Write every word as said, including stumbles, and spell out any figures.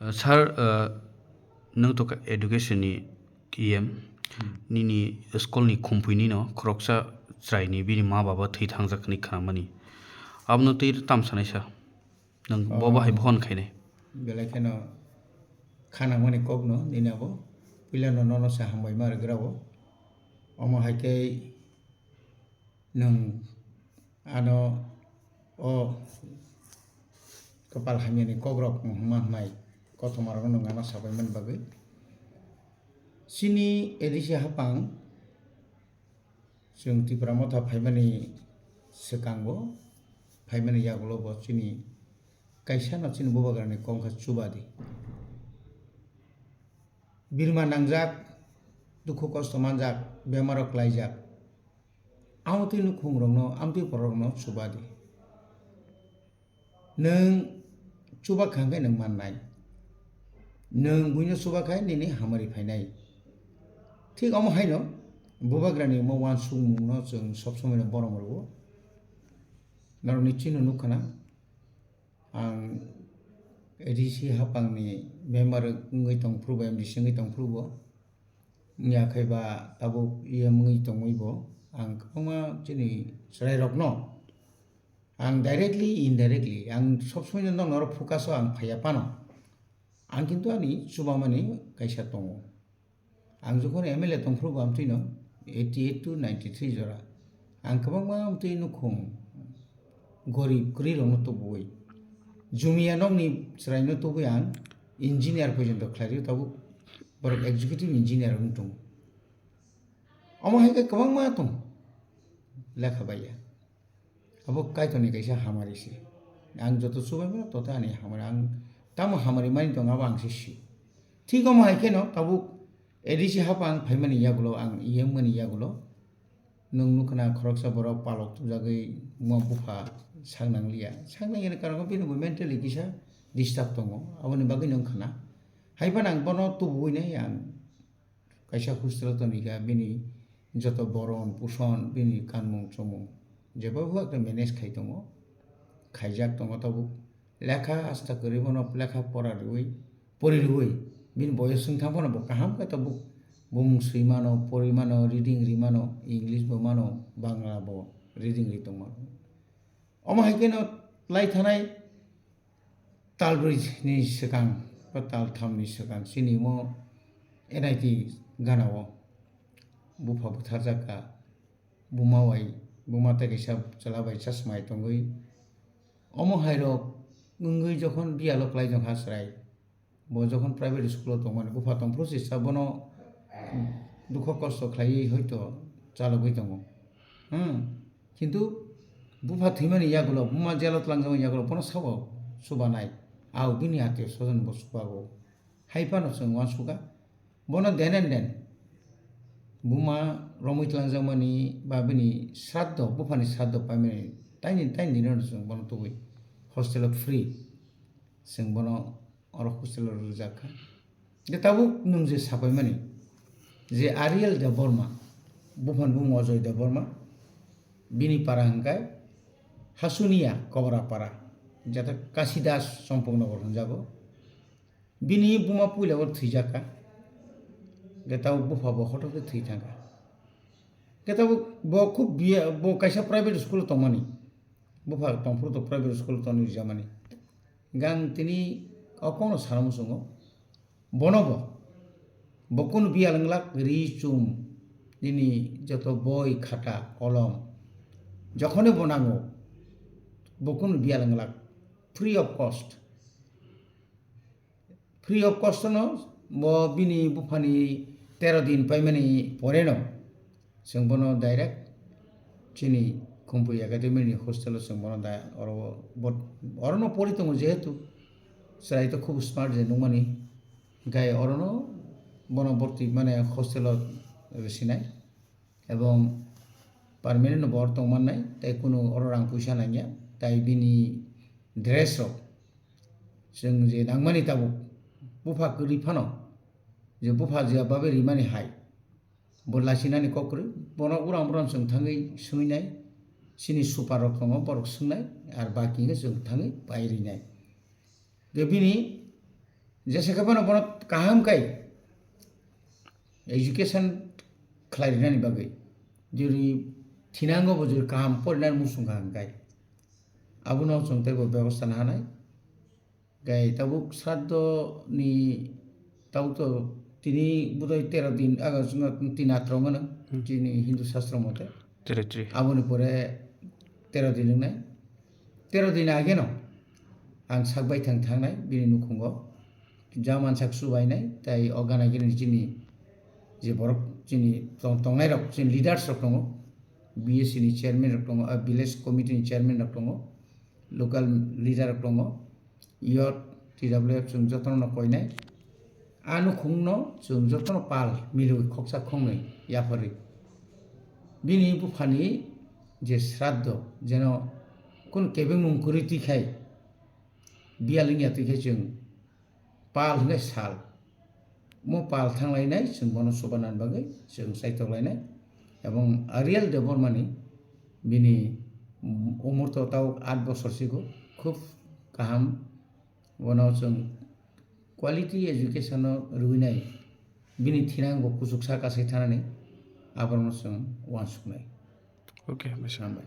Uh, sir, uh, nwng to kha education ni E M, nini school ni khumpui ni no khoroksa chwrai ni bini ma baba thwi thangjak hinwi khnamani. Abono twi tam sanai sir. Nwng bo bahai bohon khainai. Belai kheno khanamani kokno nini abo puilano nono se hambai ma rwgrao. Omo hai khe nwng ano o kwpal hamyani kokrok wngma hwnwi kothoma rokno nwng ano sabaimani bagwi. Chini A D C hapang chwng Tipra Motha phaimani swkango, phaimani yagulo bo chini kaisa no chini bubagrani kok wngkha chubadi. Birma nangjak, dukhu kosto manjak, bemaro klaijak. Amtwi nukhungrokno, amtwi bororokno chubadi. Nwng chubakha hwnkhe nwng mannai. Nwng buino chubakha nini hamari phainai. Thik omo haino bubagrani omo uansukmungno chwng sob somoino borom rwo. Norokni chino nukkhana. Ang A D C hapangni member wngwi tongphuru bo, M D C wngwi tongphuru bo, wngya khe ba tabuk E M wngwi tongwi bo ang kwbangma chini chwrairokno ang directly, indirectly ang sob somoi no norok focus o ang phaiya phano, ang kintu ani chubamani kaisa tongo. Ang jokhon M L A tongphuru bo amtwino eighty eight to ninety three jora. Ang kwbangma amtwi nukhung gorib kwrwi rokno tubuwi. Jumia nokni chwraino tubui ang engineer porjonto khlai rio tabuk borok executive engineer wng tongo. Omo hai khe kwbangma tongo lekha baiya. Abo Kaitorni kaisa hamari se. Ang joto chubaimano toto ani hamari. Ang tamo hamari mani tongo abo ang se sio. Thik omo hai kheno tabuk A D C hapang phaimani yagulo ang E M mani yagulo. Nwng nukha na khoroksa borok palok tubjagwi buma bupha sak nangliya. Sak nangliya ni karongo bini bo mentally kisa disturb tongo. Aboni bagwi nwng khana. Haiphano ang bono tubuwi nai ang. Kaisa hostel o tongkha bini joto boron, puson, bini kanmung chomung jeba bo ekta manage khai tongo, khaijak tongo tabuk. Lekha asta kwrwi bono lekha pora rwui, pori rwui, bini boyos wng thang phano bo kaham khe tabuk bumung swi mano, pori mano, reading ri mano, English bo mano, Bangla bo reading ri tong mano. Omo hai kheno lai thanai tal brwi ni swkang ba tal tham ni swkang chini omo N I T gana o bupha butharjak kha, buma bai, buma tei kaisa chwla bai chasmai tongwi. Omo hai rok wngwi jokhon biyalo klai jong kha chwrai, bo jokhon private school o tongmani bupha tongphuru se sa bono dukho kosto khlaiwi hoito chalogwi tongo. Hmm. Kintu bupha thwimani yagulo, buma jelo twlangjakmani yagulo bono sabo chubanai. Au bini atio sojon bo chubago. Hai phano chwng uansukha. Bono den and den buma romwi twlangjakmani ba bini sraddho, buphani sraddho paimani taini taini dino chwng bono tubui hostel o free. Chwng bono oro hostel o rwjak kha. Je tabuk nwng je sapaimani, je Ariel Debbarma, buphani bumung Ajoy Debbarma, bini para hwnkhe Hasunia Kobra para, jata Kasidas Chompoknogor hwnjago. Bini buma puila o thwijak kha, je tabuk bupha bo hotok khe thwi thang kha. Khe tabuk bo khub biya, bo kaisa private school o tongmani, bupha tongphuru to private school o tongwi rijamani. Gang tini o kokno sana muchungo. Bono bo, bo kunu biyal wng glak ri chum, nini joto boi, khata, kolom, jokhone bo nango, bo kunu biyal wng glak free of cost. Free of cost no bo bini buphani tero din paimani pore no chwng bono direct chini Khumpui Academy ni hostel o chwng bono da-, oro bo, oro no pori tongo jehetu chwrai to khub smart je nukmani, hwnkhe oro no bono borti mane hostel o rwsinai. Ebong permanent no bo oro tong mannai, tei kunu oro rang puisa nangya, tei bini dress rok chwng je nangmani tabuk bupha kwrwi phano, je bupha je babe rimani hai, bo lachinani kok kwrwi, bono uram uram chwng thangwi swngwi nai, chini super rok tongo borok swngnai, ar baki hwnkhe chwng thangwi pai rinai. Je bini Jesa khe bono, bono kaham kai education khlai rinani bagwi, jori thinango bo jori kaham porinani muchung kha hwnkhe, abono chwng teibo bebosta nahanai. Gai tabuk sraddho ni tabuk to tini bodoi tero din aga chwngno tin atro wngmano. Hmm. Chini Hindu Shastro mote. Tero tri. Aboni pore tero din wngnai. Tero din ageno ang sak baithang thangnai bini nukhungo. Jaman sak subainai, tai o gana gini chini je borok chini tong-, tongnai rok, chini leaders rok tongo. B S C ni chairman rok tongo, ah, village committee ni chairman rok tongo, local leader rok tongo. Youth, T W F chwng jotono no koinai. A nukhungno chwng jotono pal milwi khoksa khongnwi yapharwi. Bini buphani je sraddho, jeno kunu kebengmung kwrwi twi khai, biyal wngya twi khai chwng pal hwnkhe sal. Mo pal thanglainai, chwng bono chubanani bagwi chwng chaitoklainai. Ebong Ariel Debbarmani bini, um, umur to tau aat bosor sigo, khub kaham. Bono chwng quality education-o rwinai, bini thinang bo kuchuksa kasai thanani, aborokno chwng uansuknai. Okay, hambai. Hambai.